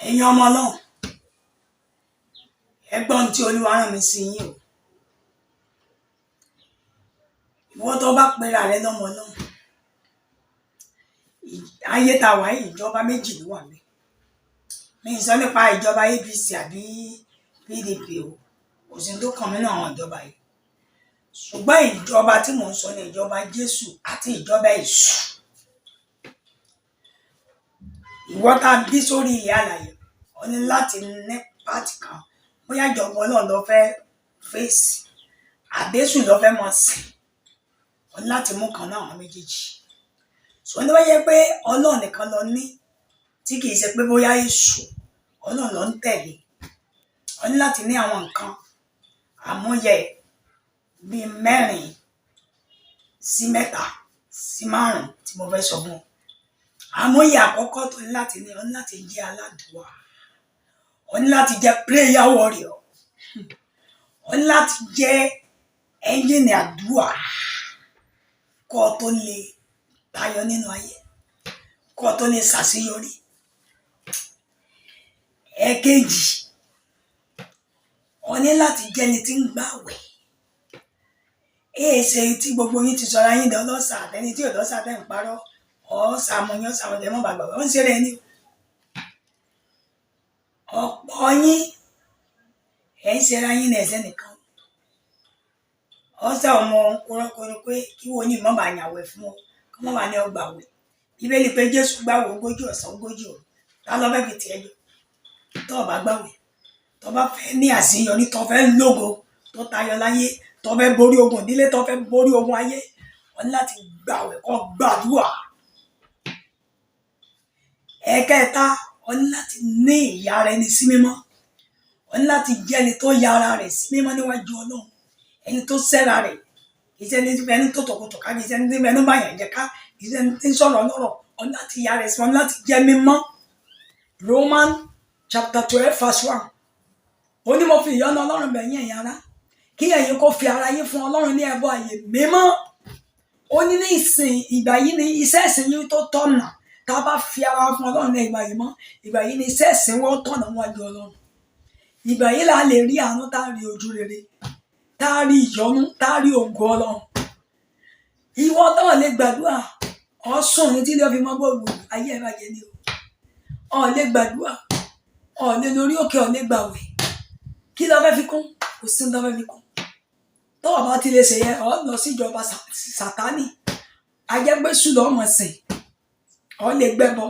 Ẹ̀yin ọmọ náà, ẹ gbọ́ ohun tí Olúwa rán mi sí yín o. Ìwọ tó bá pera rẹ lọ́mọ náà, ayé tá a wà yìí, ìjọba méjì ló wà níbẹ̀. Mi ì sọ nípa ìjọba APC àbí PDP o, kò sí tó kàn mí náà àwọn ìjọba yìí. Ṣùgbọ́n ìjọba tí mò ń sọ ni ìjọba Jésù àti ìjọba Èṣù. Ìwọ tá a bí sórí ilẹ̀ alàyè, o ní láti ní pàtì kan, bóyá ìjọba Ọlọ́run ló fẹ́ fèsì àbésù ló fẹ́ mọ̀ sìn, o ní láti mú kan náà àwọn méjèèjì. Ṣùgbọ́n tó bá jẹ́ pé Ọlọ́run nìkan ló ní, tí kìí ṣe pé bóyá Èṣù, Ọlọ́run ló ń tẹ̀lé, o ní láti ní àwọn nǹkan àmúyẹ bíi mẹ́rin sí mẹ́ta sí márùn-ún tí mo fẹ́ sọ fún ọ. Àmúyẹ àkọ́kọ́ tó ní láti ní, o ní láti jẹ́ aládùúà, o ní láti jẹ́ prayer warrior, o ní láti jẹ́ ẹ́ńjìnì àdúà kó o tó lè tayọ nínú ayé, kó o tó lè ṣàṣeyọrí. Ẹ̀ẹ̀kejì, o ní láti jẹ́ ẹni tí ń gbàwẹ̀. Èé ṣe tí gbogbo yín ti sọra yín di ọlọ́ṣà, àtẹni tí ò lọ́ṣà tẹ́ ń parọ́, ọ̀ọ́sà mọ̀ yín, ọ̀sà mọ̀ tẹ́ mọ̀ bàgbà, ó ń ṣeré ẹni o. Ọ̀pọ̀ yín ẹ̀ ń ṣera yín ní ẹ̀sẹ̀ nìkan. Ọ̀sà ọmọ kúrọ́kúrọ́ pé kí wo ní mọ̀ bá yàwẹ̀ fún ọ, kí wọ́n bá ní ọgbà wẹ̀. Bíbélì pé Jésù gbàwẹ̀ 40 ọ̀sán 40 òru. Ta ló fẹ́ fi tiẹ̀ jọ? Tó o bá gbàwẹ̀, tó o bá fẹ́ ní àṣeyọrí, tó o fẹ́ lógo, tó tayọ láyé, tó o fẹ́ borí ogun ìdílé, tó o fẹ́ borí ogun ayé, o ní láti gbàwẹ̀ kó gbàdúrà. Ẹ̀kẹta, o ní láti ní ìyára ẹni sí mímọ́. O ní láti jẹ́ ẹni tó ya ara rẹ̀ sí mímọ́ níwájú Ọlọ́run, ẹni tó sẹ́ra rẹ̀, kì í ṣe ẹni tí ẹni tó tọkọtọ̀ ká, kì í ṣe ẹni tí ẹni bá yàn jẹ ká, kì í ṣe ẹni tí ń sọ̀rọ̀ lọ́rọ̀. O ní láti ya rẹ̀ sí, o ní láti jẹ́ mímọ́. Roman chapter 12 verse 1. Ó ní mo fi ìyọ́nú Ọlọ́run bẹ̀ yín, ẹ̀yin ará, kí ẹ̀yin kó fi ara yín fún Ọlọ́run ní ẹbọ ààyè mímọ́. Ó ní ní ìsìn ìgbà yìí ni iṣẹ́ ìsìn yín tó tọ̀nà. Tá a bá fi ara wa fún Ọlọ́run ní ìgbà yìí mọ́, ìgbà yìí ni iṣẹ́ ìsìn wọn tọ̀nà níwájú Ọlọ́run. Ìgbà yìí la lè rí àánú, tá a rí ojú rere, tá a rí ìyọ́nú, tá a rí ògo Ọlọ́run. Ìwọ tó lè gbàdúrà, ọ sùn ní tí ilé fi mọ́ bọ́ọ̀lù ayé ẹ̀ bàjẹ́ ni o. Ọ lè gbàdúrà, ọ lè lórí òkè, ọ lè gbàwẹ̀. Kí ló fẹ́ fi kún? Kò sí ní tó fẹ́ fi kún. Tó o bá ti lè ṣe yẹn, ọ lọ síjọba Sátánì. Ajẹ́gbésù lọ́mọ sìn. Ọ lè gbẹ́bọ,